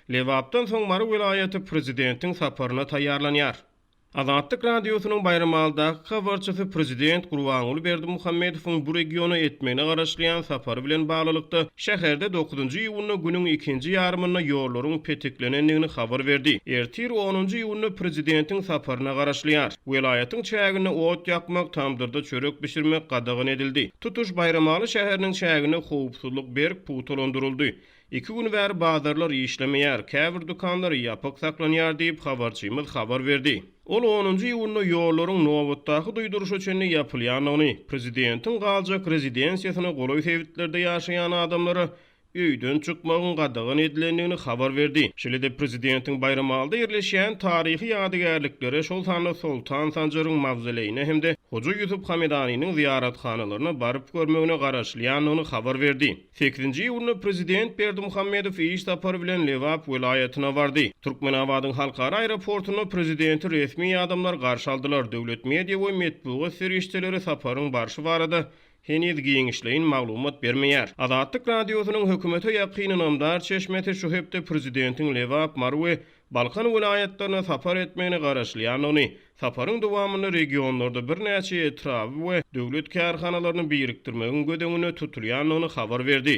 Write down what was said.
Lebapdan soň Mary welaýaty prezidentiň saparyna taýýarlanýar. Azatlyk Radiosynyň Baýramalydaky habarçysy prezident Gurbanguly Berdimuhamedowyň bu regiona etmegine garaşylýan sapary bilen baglylykda, şäherde dokuzynjy iýunda günüň ikinji ýarymynda ýollaryň petiklenendigini habar berdi. Ertir onunjy iýunda prezidentiň saparyna garaşylýar. Welaýatyň çäginde ot ýakmak, tamdyrda çörek bişirmek gadagan edildi. Tutuş Baýramaly şäheriniň çäginde howpsuzlyk berk pugtalandyryldy. Iki gün bäri bazarlar işlemeýär, käbir dükanlar ýapyk saklanýar diýip, habarçymyz habar berdi. Ol onunjy iýunda ýollaryň nobatdaky duýduryşa çenli ýapylýandygyny, prezidentiň galjak rezidensiýasyna golaý sebitlerde ýaşaýan adamlara öýden çykmagyň gadagan edilendigini habar berdi. Şeýle-de prezidentiň Baýramalyda ýerleşýän taryhy ýadygärliklere, şol sanda Soltan Sanjaryň mawzoleýine hem-de Hoja Ýusup Hamedanynyň zyýarathanalaryna baryp görmegine garaşylýandygyny habar berdi. Sekizinji iýunda prezident Berdimuhamedow iş sapary bilen Lebap welaýatyna bardy. Türkmenabadyň halkara aeroportunda prezidenti resmi adamlar garşy aldylar. Döwlet media we metbugat serişdeleri saparyň barşy barada heniz giňişleýin maglumat bermeýär. Azatlyk Radiosynyň hökümete ýakyn ynamdar çeşmesi şu hepde prezidentiň Lebap, Mary we Balkan welaýatlaryna sapar etmegine garaşylýandygyny, saparyň dowamynda regionlarda birnäçe etraby we döwlet kärhanalaryny birikdirmegiň göz öňünde tutulýandygyny habar berdi.